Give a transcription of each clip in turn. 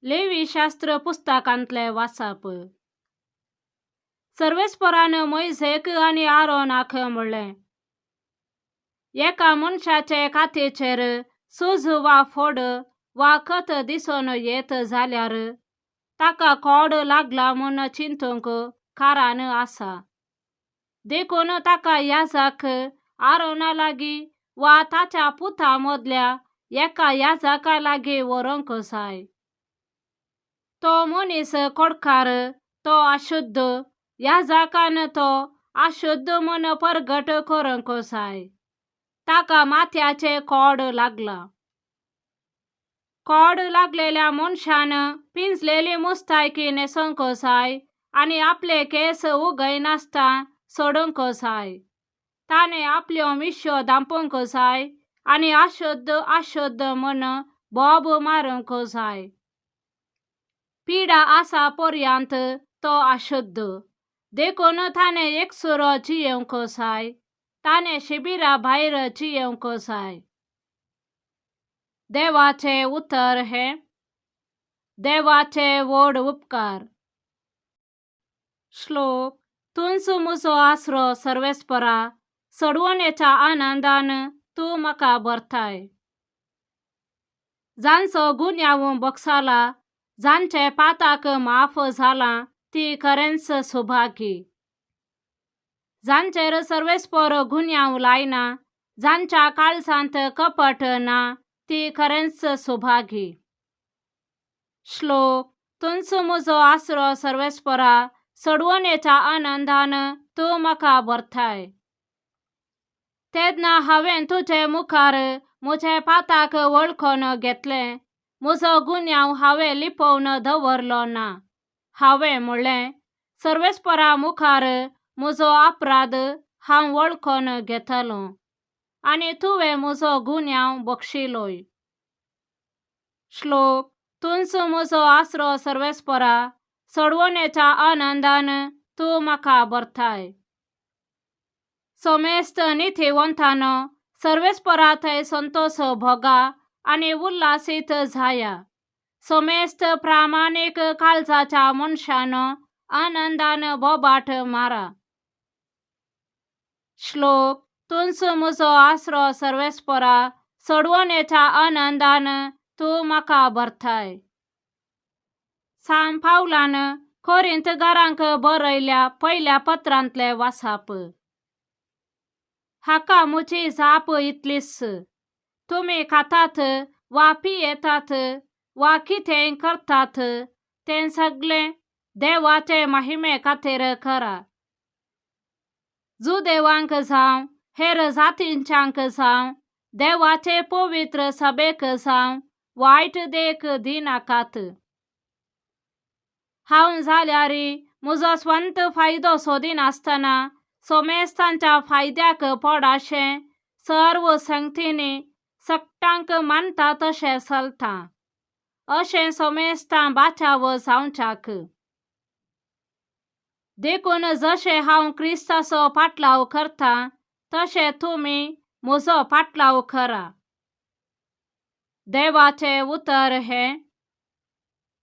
लेवीशास्त्र पुस्तकांतलें वाचप. सर्वेस्परान मोयजेक आनी आरोनाक म्हणलें, एका मनशाचे कातीचेर सूज वा फोड वा खत दिसून येत जाल्यार ताका कोड लागला म्हूण चिंतूंक कारण आसा. देखून ताका याजक आरोना लागीं वा ताच्या पुता मदल्या एका याजका लागीं व्हरूंक जाय. तो मनीस कोडकार, तो अशुद्ध, याजकान तो अशुद्ध म्हूण परगट करूंक जाय. ताका माथ्याचें कोड लागलां. कोड लागलेल्या मनशान पिंजलेली मुस्तायकी न्हेसूंक जाय आनी आपले केंस उगयनासतना सोडूंक जाय. ताणें आपल्यो मिश्यो धांपूंक जाय आनी अशुद्ध अशुद्ध म्हूण बोब मारूंक जाय. पिडा आसा पर्यंत तो अशुद्ध, देखून ताणें एकसुरो जियेवंक जाय. ताणें शिबिरा भायर जियेवंक जाय. देवाचें उतर हें. देवाचे व्हड उपकार. श्लोक. तूंच म्हजो आसरो सर्वेस्परा, सोडवणेच्या आनंदान तूं म्हाका भरताय. जांचो गुन्यांव भोगसला, जांचे पाताक माफ जालां ती खरेंच सुभागी. जांचेर सर्वेस्पर गुन्यांव लायना, जांच्या काळजांत कपट ना ती खरेंच सुभागी. श्लोक. तूंच म्हजो आसरो सर्वेस्परा, सोडवणेच्या आनंदान तूं म्हाका भरताय. तेन्ना हांवें तुजे मुखार म्हजे पाताक वळखून घेतलें, म्हजो गुन्यांव हांवें लिपोवन दवरलो ना. हांवें म्हणलें, सर्वेस्परा मुखार म्हजो अपराध हांव वळखून घेतलो आनी तुवें म्हजो गुन्यांव बक्षिलोय. श्लोक. तूंच म्हजो आसरो सर्वेस्परा, सोडवणेच्या आनंदान तूं म्हाका भरताय. समेस्त नितीवंतानो, सर्वेस्परा थंय संतोश भोगा आनी उल्हासीत जाया. समेस्त प्रामाणीक काळजाच्या मनशानो, आनंदान बोबाट मारा. श्लोक. तूंच म्हजो आसरो सर्वेस्परा, सोडवणेच्या आनंदान तूं म्हाका भरताय. सांत पावलान कोरिंतकारांक बरयल्या पयल्या पत्रांतलें वाचप. हाका म्हजी जाप इतलीच, तुमी खातात वा पियेतात वा कितेंय करतात तें सगळें देवाचे महिमे खातीर करा. जुदेवांक जावं हेर जातींच्यांक जावं देवाचे पवित्र सभेक जावं वायट देख दिनाकात. हांव जाल्यार म्हजो स्वंत फायदो सोदिनासतना सोमेस्तांच्या फायद्याक पडाशें सर्व संगतींनी सगटांक मानता तशें चलता. अशें सोमेस्तां बाचाव जावच्याक. देखून जशें हांव क्रिस्ताचो पाटलाव करता तशें तुमी म्हजो पाटलाव करा. देवाचें उतर हें.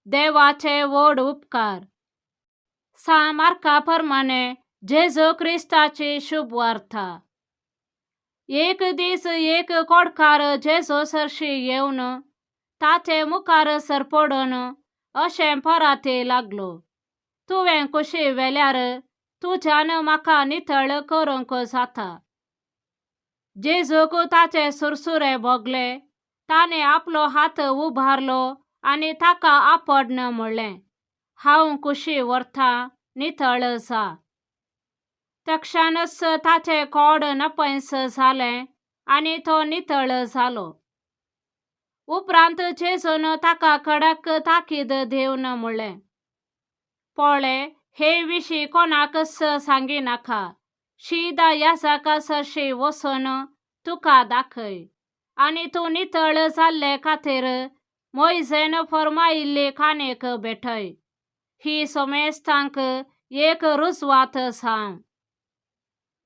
देवाचे व्हड उपकार. सांत मार्का प्रमाणे जेजू क्रिस्ताची शुभवार्ता. एक दीस एक कोडकार जेजू सरशी येवन ताचे मुखार सरपडून अशें पराती लागलो, तुवें कुशी व्हेल्यार तुज्यान म्हाका नितळ करूंक जाता. जेजूक ताचे सुरसुरे भोगले. ताणें आपलो हात उबारलो आनी ताका आपडन म्हणलें, हांव कुशी व्हरता, नितळ जा. तक्षणच ताचें कोड नपयस जालें आनी तो नितळ जालो. उपरांत जेजून ताका कडक ताकीद दिवन म्हणलें, पळय, हे विशीं कोणाकच सांगिनाका. शीदा याजका सरशी वचून तुका दाखय आनी तूं नितळ जाल्ले खातीर मोयजेन फर्मायिल्ली काणीक भेटय. ही सोमेस्तांक एक रुजवात जावं.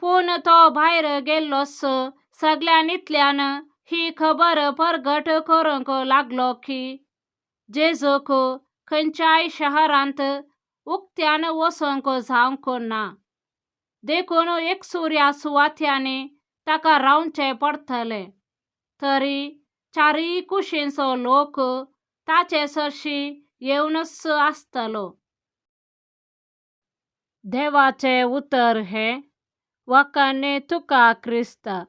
पूण तो भायर गेल्लोच सगळ्यांनीतल्यान ही खबर परगट करूंक लागलो की जेजूक खंयच्याय शहरांत उक्त्यान वचोंक जावंक ना. देखून एकसुऱ्या सुवात्यांनी ताका रावचें पडटलें. तरी चारय कुशींचो लोक ताचे सरशी येवनच आसतलो. देवाचें उतर हें. वखाणे तुका क्रिस्ता.